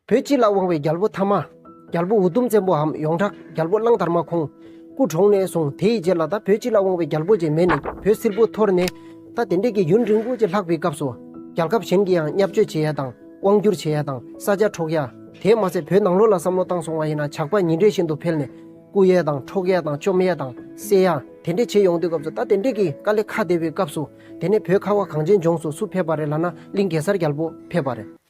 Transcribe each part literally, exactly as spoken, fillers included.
བོད་སྤྱི་ལ་དབང་བའི་རྒྱལ་པོ་ཐ་མ། རྒྱལ་པོ་འུ་དུམ་བཙན་པོའམ་ཡོངས་གྲགས་རྒྱལ་པོ་གླང་དར་མ་ཁོང་། སྐུ་གྲོངས་ནས་བཟུང་དེའི་རྗེས་ལ་ད་བོད་སྤྱི་ལ་དབང་བའི་རྒྱལ་པོ་ཅིག་མེད་ནས་བོད་སིལ་བུ་འཐོར་ནས། ད་དེ་འདྲས་ཀྱི་ཡུན་རིང་པོ་ཅིག་ལྷག་པའི་སྐབས་སུ། རྒྱལ་ཁབ་གཞན་གྱིས་ཡང་བརྙས་བཅོས་བྱེད་ཡ་དང་དབང་བསྒྱུར་བྱེད་ཡ་དང་ས་ཆ་འཕྲོག་ཡ། དེས་མ་ཟད་བོད་ནང་ལོགས་ལ་བསམ་བློ་བཏང་སོང་བ་ཡིན་ན་ཇག་པ་ཉིན་རེ་བཞིན་དུ་འཕེལ་ནས་རྐུ་ཡ་དང་འཕྲོག་ཡ་དང་བཅོམ་ཡ་དང་བསད་ཡ་དེ་འདྲས་བྱེད་ཡོང་དུས་སྐབས་སུ། ད་དེ་འདྲས་ཀྱི་དཀའ་ལས་ཁག་བསྡད་པའི་སྐབས་སུ། དེ་ནས་བོད་ཁ་བ་གངས་ཅན་ལྗོངས་སུ་སུ་ཕེབས་པ་རེད་ལབ་ན་གླིང་གེ་སར་རྒྱལ་པོ་ཕེབས་པ་རེད།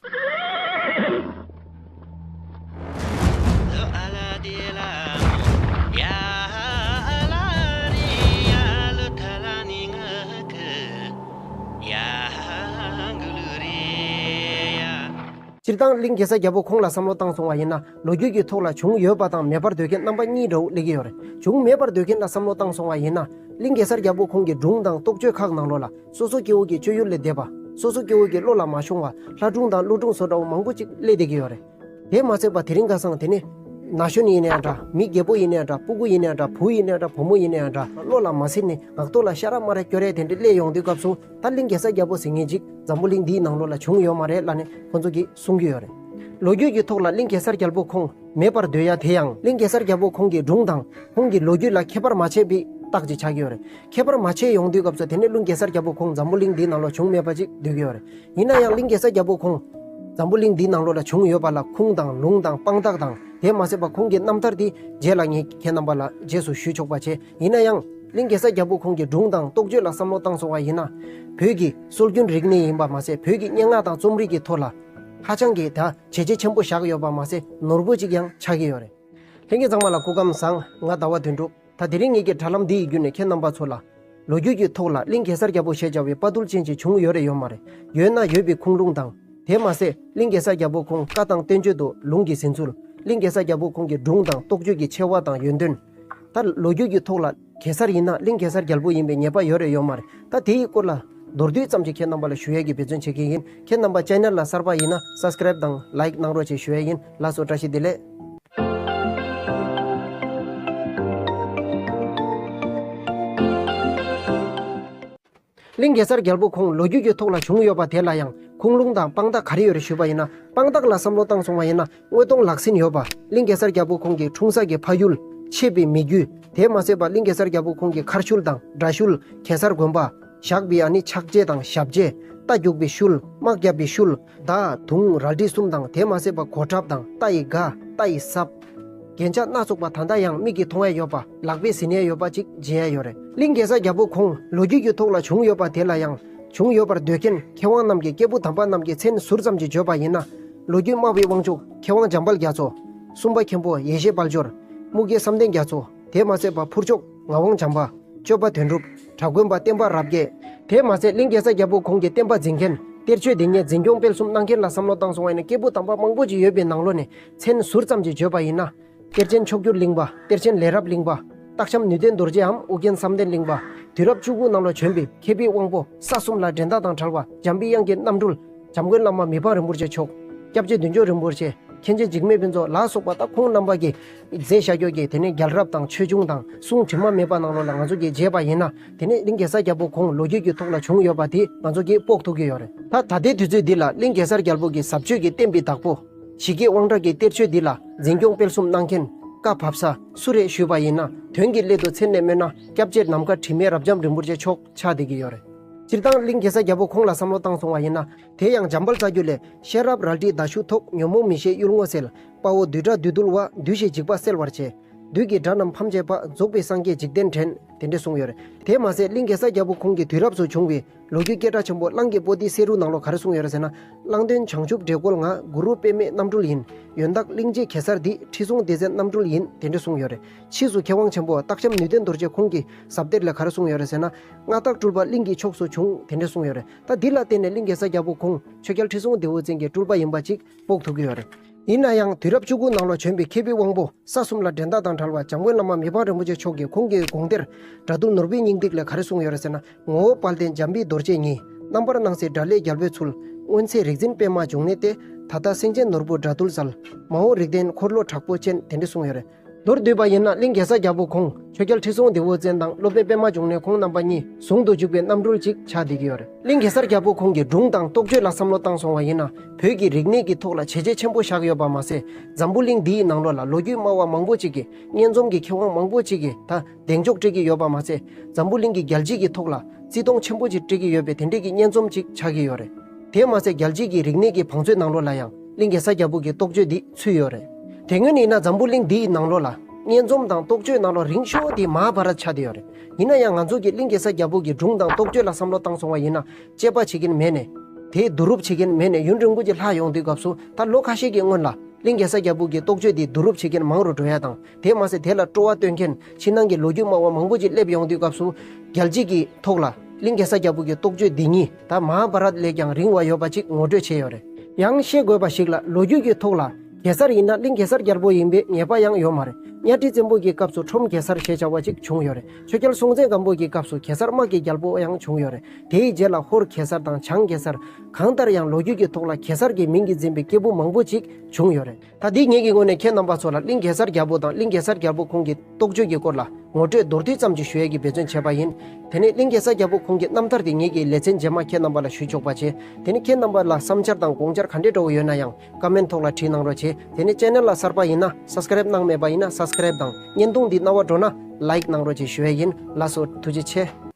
སྤྱིར་བཏང་གླིང་གེ་སར་རྒྱལ་པོ་ཁོང་ལ་བསམ་བློ་བཏང་སོང་བ་ཡིན་ན། ལོ་རྒྱུས་ཀྱི་ཐོག་ལ་བྱུང་ཡོད་པ་དང་མེད་པར་འདོད་མཁན་རྣམ་པ་གཉིས་འདྲ་བོ་སླེབས་ཀྱི་ཡོད་རེད། བྱུང་མེད་པར་འདོད་མཁན་ལ་བསམ་བློ་བཏང་སོང་བ་ཡིན་ན། གླིང་གེ་སར་རྒྱལ་པོ་ཁོང་གི་སྒྲུང་དང་རྟོགས་བརྗོད་ཁག་ནང་ལོགས་ལ། སོ་སོ་སྐྱེ་བོ་གི་སྤྱོད་ཡུལ་ལས་འདས་པ། སོ་སོ་སྐྱེ་བོ་གི་བློ་ལ་མ་ཤོང་བ། ལྷ་སྒྲུང་དང་ཀླུ་སྒྲུང་བཟོ་འདྲ་བོ་མང་པོ་ཅིག་སླེབས་བསྡད་ཀྱི་ཡོད་རེད། དེ་མ་ཚད་པ་དེ་རིང་ཁ་སང་དེ་ནི། ན་གཞོན་ཡིན་ནའང་འདྲ། མི་རྒད་པོ་ཡིན་ནའང་འདྲ། སྤུ་གུ་ཡིན་ནའང་འདྲ། བུ་ཡིན་ནའང་འདྲ། བུ་མོ་ཡིན་ནའང་འདྲ། བློ་ལ་མ་ཟིན་ནས་ངག་ཐོག་ལ་ཤ་ར་མ་ར་སྐྱོར་ཡས་དེ་འདྲ་སླེབས་ཡོང་དུས་སྐབས་སུ། ད་གླིང་གེ་སར་རྒྱལ་པོ་ཟེར་མཁན་ཅིག་འཛམ་བུ་གླིང་འདིའི་ནང་ལོགས་ལ་བྱུང་ཡོད་མ་རེད་ལབ་ནས་ཁོ་ཚོ་གིས་གསུང་གི་ཡོད་རེད། ལོ་རྒྱུས་ཀྱི་ཐོག་ལ་གླིང་གེ་སར་རྒྱལ་པོ་ཁོང་མེད་པར་འདོད་ཡ་དེ་ཡང་གླིང་གེ་སར་རྒྱལ་པོ་ཁོང་གི་སྒྲུང་དང་ཁོང་གི་ལོ་རྒྱུས་ལ་ཁྱད་པར་མ་ཕྱེ་བའི་རྟགས་ཅིག་ཆགས་ཀྱི་ཡོད་རེད། ཁྱད་པར་མ་ཕྱེ་ཡོང་དུས་སྐབས་སུ་དེ་ནས་གླིང་གེ་སར་རྒྱལ་པོ་ཁོང་འཛམ་བུ་གླིང་འདིའི་ནང་ལོགས་བྱུང་མེད་པ་ཅིག་འདོད་ཀྱི་ཡོད་རེད། ཡིན་ན་ཡང་གླིང་གེ་སར་རྒྱལ་པོ་ཁོང་འཛམ་བུ་གླིང་འདིའི་ནང་ལོགས་ལ་བྱུང་ཡོད་པ་ལ་ཁུངས་དང་ལུང་དང་དཔང་རྟགས་དང་དེ་མ་ཟད་པ་ཁོང་གི་རྣམ་ཐར་དེ་རྗེས་ལ་ངས་ཁྱེད་རྣམ་པ་ལ་རྗེས་སུ་ཞུ་ཆོག་པ་བྱས། ཡིན་ན་ཡང་གླིང་གེ་སར་རྒྱལ་པོ་ཁོང་གི་སྒྲུང་དང་རྟོགས་བརྗོད་ལ་བསམ་བློ་བཏང་སོང་བ་ཡིན་ན། བོད་ཀྱི་སྲོལ་རྒྱུན་རིག་གནས་ཡིན་པ་མ་ཟད་བོད་ཀྱི་སྙན་ངག་དང་རྩོམ་རིག་གི་ཐོག་ལ་ཧ་ཅང་གི་ད་བྱས་རྗེས་ཆེན་པོ་བཞག་ཡོད་པ་མ་ཟད་ནོར་བུ་གཅིག་ཡང་ཆགས་ཀྱི་ཡོད་རེད། ལྷན་རྒྱས་ཚང་མ་ལ་སྐུ་ཁམས་བཟང་། ང་ཟླ་བ་དོན་གྲུབ། ད་དེ་རིང་ངེད་ཀྱི་དྲ་ལམ་འདི་ཡི་བརྒྱུད་ནས་ཁྱེད་རྣམ་པ་ཚོ་ལ། ལོ་རྒྱུས་ཀྱི་ཐོག་ལ་གླིང་གེ་སར་རྒྱལ་པོ་ཞེས་བྱ་བའི་དཔའ་རྟུལ་ཅན་ཅིག་བྱུང་ཡོད་རེད་ཡོད་མ་རེད། ཡོད་ན་ཡོད་པའི་ཁུངས་ལུང་དང་། དེ་མ་ཟད་གླིང་གེ་སར་རྒྱལ་པོ་ཁོང་བཀའ་དང་བསྟན་བཅོས་དུ་ལུང་གི་ཟིན་ཚུལ། གླིང་གེ་སར་རྒྱལ་པོ་ཁོང་གི་སྒྲུང་དང་རྟོགས་བརྗོད་ཀྱི་ཆེ་བ་དང་ཡོན་ཏན། ད་ལོ་རྒྱུས་ཀྱི་ཐོག་ལ་གེ་སར་ཡིན་ན་གླིང་གེ་སར་རྒྱལ་པོ་ཡིན་པའི་ངེས་པ་ཡོད་རེད་ཡོད་མ་རེད། ད་དེ་ཡི་སྐོར་ལ་མདོར་བསྡུས་ཙམ་ཅིག་ཁྱེད་རྣམ་པ་ལ་ཞུ་ཡས་ཀྱི་འབད་བརྩོན་བྱེད་ཀྱི་ཡིན། ཁྱེད་རྣམ་པ་ཆེ་ནལ་ལ་གསར་པ་ཡིན་ན་སབ་སི་ཀ་རེབ་དང་ལའིཀ་གནང་རོགས་བྱེད་ཞུ་ཡས་ཡིན། ལགས་སོ། བཀྲ་ཤིས་བདེ་ལེགས། གླིང་གེ་སར་རྒྱལ་པོ་ཁོང་ལོ་རྒྱུས་ཀྱི་ཐོག་ལ་བྱུང་ཡོད་པ་དེ་ལ་ཡང་ཁུངས་ལུང་དང་དཔང་རྟགས་ག་རེ་ཡོད་རེད་ཞུས་པ་ཡིན་ན། དཔང་རྟགས་ལ་བསམ་བློ་བཏང་སོང་བ་ཡིན་ན། དངོས་མཐོང་ལག་ཟིན་ཡོད་པ། གླིང་གེ་སར་རྒྱལ་པོ་ཁོང་གི་འཁྲུངས་ས་གི་ཕ་ཡུལ། ཆད་པའི་མི་རྒྱུད། དེ་མ་ཟད་པ་གླིང་གེ་སར་རྒྱལ་པོ་ཁོང་གི་མཁར་ཤུལ་དང་དགྲ་ཤུལ། གེ་སར་དགོན་པ། བཞག་པའི་ཨ་ནི་ཕྱག་རྗེས་དང་ཞབས་རྗེས། རྟ་རྒྱུག་པའི་ཤུལ། དམག་རྒྱག་པའི་ཤུལ། མདའ་དུང་རལ་གྲི་གསུམ་དང་དེ་མ་ཟད་པ་གོ་ཁྲབ་དང་རྟ་ཡི་སྒ། རྟ་ཡི་ཟབ། རྒྱན་ཆ་སྣ་ཚོགས་པ་ད་ལྟ་ཡང་མིག་གིས་མཐོང་ཡ་ཡོད་པ། ལག་པས་ཟིན་ཡ་ཡོད་པ་ཅིག་མཇལ་ཡ་ཡོད་རེད། གླིང་གེ་སར་རྒྱལ་པོ་ཁོང་ལོ་རྒྱུས་ཀྱི་ཐོག་ལ་བྱུང་ཡོད་པ་དེ་ལ་ཡང་། བྱུང་ཡོད་པར་འདོད་མཁན་མཁས་དབང་རྣམས་ཀྱིས་སྐྱེས་བུ་དམ་པ་རྣམས་ཀྱི་མཚན་ཟུར་ཙམ་གྱིས་བརྗོད་པ་ཡིན་ན། ལོ་རྒྱུས་སྨྲ་བའི་དབང་ཕྱུག་མཁས་དབང་འཇམ་དཔལ་རྒྱ་མཚོ། སུམ་པ་མཁན་པོ་ཡེ་ཤེས་དཔལ་འབྱོར། དམུ་དགེ་བསམ་གཏན་རྒྱ་མཚོ། དེ་མ་ཟད་པ་ཕུར་ལྕོག་ངག་དབང་བྱམས་པ། སྤྱོད་པ་དོན་གྲུབ། གྲྭ་དགོན་པ་བསྟན་པ་རབ་རྒྱས། དེ་མ་ཟད་གླིང་གེ་སར་རྒྱལ་པོ་ཁོང་གི་བསྟན་པ་འཛིན་མཁན། གཏེར་ཆོས་སྡེ་ལྔའི་འཛིན་སྐྱོང་སྤེལ་གསུམ་གནང་མཁན་ལ་བསམ་བློ་བཏང་སོང་བ་ཡིན་ན། སྐྱེས་བུ་དམ་པ་མང་པོ་ཅིག་ཡོད་པའི་ནང་ལོགས་ནས་མཚན་ཟུར་ཙམ་ཅིག་བརྗོད་པ་ཡིན་ན། གཏེར་ཆེན་མཆོག་གྱུར་གླིང་པ། གཏེར་ཆེན་ལས་རབ་གླིང་པ། སྟག་ཤམ་ནུས་ལྡན་རྡོ་རྗེའམ་ཨུ་རྒྱན་བསམ་གཏན་གླིང་པ། དུས་རབས་བཅུ་དགུ་ནང་ལ་བྱོན་པའི་མཁས་པའི་དབང་པོ་ས་གསུམ་ལ་འགྲན་ཟླ་དང་བྲལ་བ་འཇམ་པའི་དབྱངས་ཀྱི་རྣམ་སྤྲུལ། འཇམ་མགོན་བླ་མ་མི་ཕམ་རིན་པོ་ཆེ་མཆོག། སྐྱབས་རྗེ་བདུད་འཇོམས་རིན་པོ་ཆེ། མཁན་ཆེན་འཇིགས་མེད་ཕུན་ཚོགས་ལ་སོགས་པ་ད་ཁོང་རྣམ་པ་གིས་མཛད་བཞག་ཡོད་ཀྱི་དེ་ནས་རྒྱལ་རབས་དང་ཆོས་འབྱུང་དང་གསུང་དྲི་མ་མེད་པ་ནང་ལོགས་ལ་ང་ཚོ་གིས་མཇལ་བ་ཡིན་ན། དེ་ནས་གླིང་གེ་སར་རྒྱལ་པོ་ཁོང་ལོ་རྒྱུས་ཀྱི་ཐོག་ལ་བྱུང་ཡོད་པ་དེ་ང་ཚོ་གིས་དཔོག་ཐུབ་ཀྱི་ཡོད་རེད། ད་ད་ལྟའི་དུས་ཚོད་འདི་ལ་གླིང་གེ་སར་རྒྱལ་པོ་གི་ཟབ་ཆོས་ཀྱི་བསྟན་པའི་བདག་པོ། ཞི་རྒྱས་དབང་དྲག་གི་གཏེར་ཆོས་འདི་ལ་འཛིན་སྐྱོང་སྤེལ་གསུམ་གནང་མཁན། བཀའ་བབས་ས་སུ་རེད་ཞུས་པ་ཡིན་ན། དོན་གྱི་སླད་དུ་མཚན་ནས་སྨོས་ན་སྐྱབས་རྗེ་ནམ་མཁའ་དྲི་མེད་རབ་འབྱམས་རིན་པོ་ཆེ་མཆོག་ཆགས་བསྡད་ཀྱི་ཡོད་རེད། སྤྱིར་བཏང་གླིང་གེ་སར་རྒྱལ་པོ་ཁོང་ལ་བསམ་བློ་བཏང་སོང་བ་ཡིན་ན། དེ་ཡང་འཇམ་དཔལ་རྩ་རྒྱུད་ལས། ཤེས་རབ་རལ་གྲིའི་མདའ་གཞུ་ཐོགས། ཉོན་མོངས་མི་ཤེས་གཡུལ་ངོ་སེལ། དཔའ་བོ་བདུད་དགྲ་བདུད་འདུལ་བ། འདུལ་ཞིང་འཇིགས་པ་སེལ་བར་བྱེད། བདུད་ཀྱི་དགྲ་རྣམས་ཕམ་བྱེད་པ། རྫོགས་པའི་སངས་རྒྱས་འཇིག་རྟེན་འདྲེན། དེ་འདྲ་གསུངས་ཡོད་རེད། དེ་མ་ཟད་གླིང་གེ་སར་རྒྱལ་པོ་ཁོང་གི་དུས་རབས་སུ་བྱུང་བའི་ལོ་རྒྱུས་སྐད་གྲགས་ཆེན་པོ་གླང་གི་པོ་ཏི་སེ་རུ་ནང་ལོགས་ག་རེ་གསུངས་ཡོད་རེད་ཟེར་ན། གླང་དོན་བྱང་ཆུབ་འདྲེ་རྒོལ་ང་། གུ་རུ་པདྨའི་རྣམ་སྤྲུལ་ཡིན། ཡོན་བདག་གླིང་རྗེ་གེ་སར་འདི། ཁྲི་སྲོང་ལྡེ་བཙན་རྣམ་སྤྲུལ་ཡིན། དེ་འདྲ་གསུངས་ཡོད་རེད། ཕྱིས་སུ་མཁས་དབང་ཆེན་པོ་སྟག་ཤམ་ནུས་ལྡན་རྡོ་རྗེ་ཁོང་གི་ཟབ་གཏེར་ལས་ག་རེ་གསུངས་ཡོད་རེད་ཟེར་ན། མངའ་བདག་སྤྲུལ་པ་གླིང་གི་ཕྱོགས་སུ་བྱུང་། དེ་འདྲ་གསུངས་ཡོད་རེད། ད་འདི་ལ་བརྟེན་ནས་གླིང་གེ་སར་རྒྱལ་པོ་ཁོང་ཆོས་རྒྱལ་ཁྲི་སྲོང་ལྡེ་བཙན་གྱི་སྤྲུལ་པ་ཡིན་པ་ཅིག་དཔོག་ཐུབ་ཀྱི་ཡོད་རེད། ཡིན་ན་ཡང་དུས་རབས་བཅུ་དགུ་ནང་ལ་བྱོན་པའི་མཁས་པའི་དབང་པོ་ས་གསུམ་ལ་འགྲན་ཟླ་དང་བྲལ་བ་འཇམ་མགོན་བླ་མ་མི་ཕམ་རིན་པོ་ཆེ་མཆོག་གིས་ཁོང་གི་དགོངས་གཏེར་དགྲ་འདུལ་ནོར་བུའི་སྙིང་ཐིག་ལས་ག་རེ་གསུངས་ཡོད་རེད་ཟེར་ན། ངོ་བོ་དཔལ་ལྡན་འཇམ་པའི་རྡོ་རྗེ་ཉིད། རྣམ་པར་སྣང་སྲིད་དགྲ་ལྷའི་རྒྱལ་པོའི་ཚུལ། སྔོན་ཚེ་རིག་འཛིན་པདྨ་འབྱུང་གནས་ཏེ། ད་ལྟ་སེང་ཆེན་ནོར་བུ་དགྲ་འདུལ་མཛད། མ་འོངས་རིགས་ལྡན་འཁོར་ལོ་དྲག་པོ་ཅན། དེ་འདྲ་གསུངས་ཡོད་རེད། མདོར་བསྡུས་པ་ཡིན་ན་གླིང་གེ་སར་རྒྱལ་པོ་ཁོང་ཆོས་རྒྱལ་ཁྲི་སྲོང་ལྡེའུ་བཙན་དང་སློབ་དཔོན་པད་མ་འབྱུང་གནས་ཁོང་རྣམ་པ་གཉིས་ཟུང་དུ་འཇུག་པའི་རྣམ་སྤྲུལ་ཅིག་ཆགས་བསྡད་ཀྱི་ཡོད་རེད། གླིང་གེ་སར་རྒྱལ་པོ་ཁོང་གི་སྒྲུང་དང་རྟོགས་བརྗོད་ལ་བསམ་བློ་བཏང་སོང་བ་ཡིན་ན། བོད་ཀྱི་རིག་གནས་ཀྱི་ཐོག་ལ་བྱས་རྗེས་ཆེན་པོ་བཞག་ཡོད་པ་མ་ཟད། འཛམ་བུ་གླིང་འདིའི་ནང་ལོགས་ལ་ལོ་རྒྱུས་སྨྲ་བ་མང་པོ་ཅིག་གིས། སྙན་རྩོམ་གྱི་མཁས་དབང་མང་པོ་ཅིག་གིས་ད་གདེང་འཇོག་སྤྲད་ཀྱི་ཡོད་པ་མ་ཟད། འཛམ་བུ་གླིང་གི་རྒྱལ་སྤྱི་གི་ཐོག་ལ་བརྩི་མཐོང་ཆེན་པོ་ཅིག་སྤྲད་ཀྱི་ཡོད་པའི་དེ་འདྲའི་གི་སྙན་རྩོམ་ཅིག་ཆགས་ཀྱི་ཡོད་རེད། དེས་མ་ཟད། རྒྱལ་སྤྱིའི་གི་རིག་གནས་ཀྱི་བང་མཛོད་ནང་ལོགས་ལ་ཡང་གླིང་གེ་སར་རྒྱལ་པོ་གི་རྟོགས་བརྗོད་འདི་ཚུད་ཡོད་རེད། དེ་སྔོན་ཡིན་ན་འཛམ་བུ་གླིང་འདིའི་ནང་ལོགས་ལ་སྙན་རྩོམ་དང་རྟོགས་བརྗོད་ནང་ལོགས་རིང་ཤོས་དེ་མ་ཧཱ་བྷ་རཏ་ཆགས་བསྡད་ཡོད་རེད། ཡིན་ན་ཡང་ང་ཚོ་གི་གླིང་གེ་སར་རྒྱལ་པོ་གི་སྒྲུང་དང་རྟོགས་བརྗོད་ལ་བསམ་བློ་བཏང་སོང་བ་ཡིན་ན། དཔྱད་པ་བྱེད་མཁན་མེད་ནས། དེའི་བསྡུ་རུབ་བྱེད་མཁན་མེད་ནས། ཡུན་རིང་པོ་ཅིག་ལྷག་ཡོང་དུས་སྐབས་སུ། ད་ལོ་ཁ་ཤས་ཀྱི་སྔོན་ལ་གླིང་གེ་སར་རྒྱལ་པོ་གི་རྟོགས་བརྗོད་དེ་བསྡུ་རུབ་བྱེད་མཁན་མང་རུ་འགྲོ་ཡ་དང་། དེས་མ་ཟད། དེ་ལ་སྤྲོ་བ་སྟོན་མཁན་ཕྱི་ནང་གི་ལོ་རྒྱུས་སྨྲ་བ་མང་པོ་ཅིག་སླེབས་ཡོང་དུས་སྐབས་སུ། རྒྱལ་སྤྱི་གི་ཐོག་ལ་གླིང་གེ་སར་རྒྱལ་པོ་གི་རྟོགས་བརྗོད་འདི་ཉིད་ད་མ་ཧཱ་བྷ་རཏ་ལས་ཀྱང་རིང་བ་ཡོད་པ་ཅིག་ངོ་སྤྲོད་བྱས་ཡོད་རེད། ཡང་ཤེས་དགོས་པ་ཞིག་ལ། ལོ་རྒྱུས་ཀྱི་ཐོག་ལ་གེ་སར་ཡིན་ན་གླིང་གེ་སར་རྒྱལ་པོ་ཡིན་པའི་ངེས་པ་ཡང་ཡོད་མ་རེད། གཉའ་ཁྲི་བཙན་པོ་གི་སྐབས་སུ་ཁྲོམ་གེ་སར་ཞེས་བྱ་བ་ཅིག་བྱུང་ཡོད་རེད། ཆོས་རྒྱལ་སྲོང་བཙན་སྒམ་པོ་གི་སྐབས་སུ་གེ་སར་དམག་གི་རྒྱལ་པོ་ཡང་བྱུང་ཡོད་རེད། དེའི་རྗེས་ལ་ཧོར་གེ་སར་དང་བྱང་གེ་སར། གང་ལྟར་ཡང་ལོ་རྒྱུས་ཀྱི་ཐོག་ལ་གེ་སར་གྱི་མིང་གིས་འཛིན་པའི་སྐྱེས་བུ་མང་པོ་ཅིག་བྱུང་ཡོད་རེད། ད་འདི་ངེད་ཀྱི་ངོས་ནས་ཁྱེད་རྣམ་པ་ཚོ་ལ་གླིང་གེ་སར་རྒྱལ་པོ་དང་གླིང་གེ་སར་རྒྱལ་པོ་ཁོང་གི་རྟོགས་བརྗོད་ཀྱི་སྐོར་ལ་ངོ་སྤྲོད་མདོར་བསྡུས་ཙམ་ཅིག་ཞུ་ཡས་ཀྱི་འབད་བརྩོན་བྱས་པ་ཡིན། དེ་ནས་གླིང་གེ་སར་རྒྱལ་པོ་ཁོང་གི་རྣམ་ཐར་དེ་ངེད་ཀྱི་ལེ་ཚན་རྗེས་མ་ཁྱེད་རྣམ་པ་ལ་ཞུ་ཆོག་པ་བྱས། དེ་ནས་ཁྱེད་རྣམ་པ་ལ་བསམ་འཆར་དང་དགོངས་འཆར་ག་འདྲའི་འདྲ་བོ་ཡོད་ན་ཡང་ཀ་མེན་ཐོག་ལ་བྲིས་གནང་རོགས་བྱས། དེ་ནས་ཅེ་ནལ་ལ་གསར་པ་ཡིན་ན་སབ་སི་ཀ་རེབ་གནང་མེད་པ་ཡིན་ན་སབ་སི་ཀ་རེབ་དང་། བརྙན་ཐུང་འདི་རྣ་བར་འགྲོ་ན་ལའིག་གནང་རོགས་བྱས་ཞུ་ཡས་ཡིན། ལགས་སོ། ཐུགས་རྗེ་ཆེ།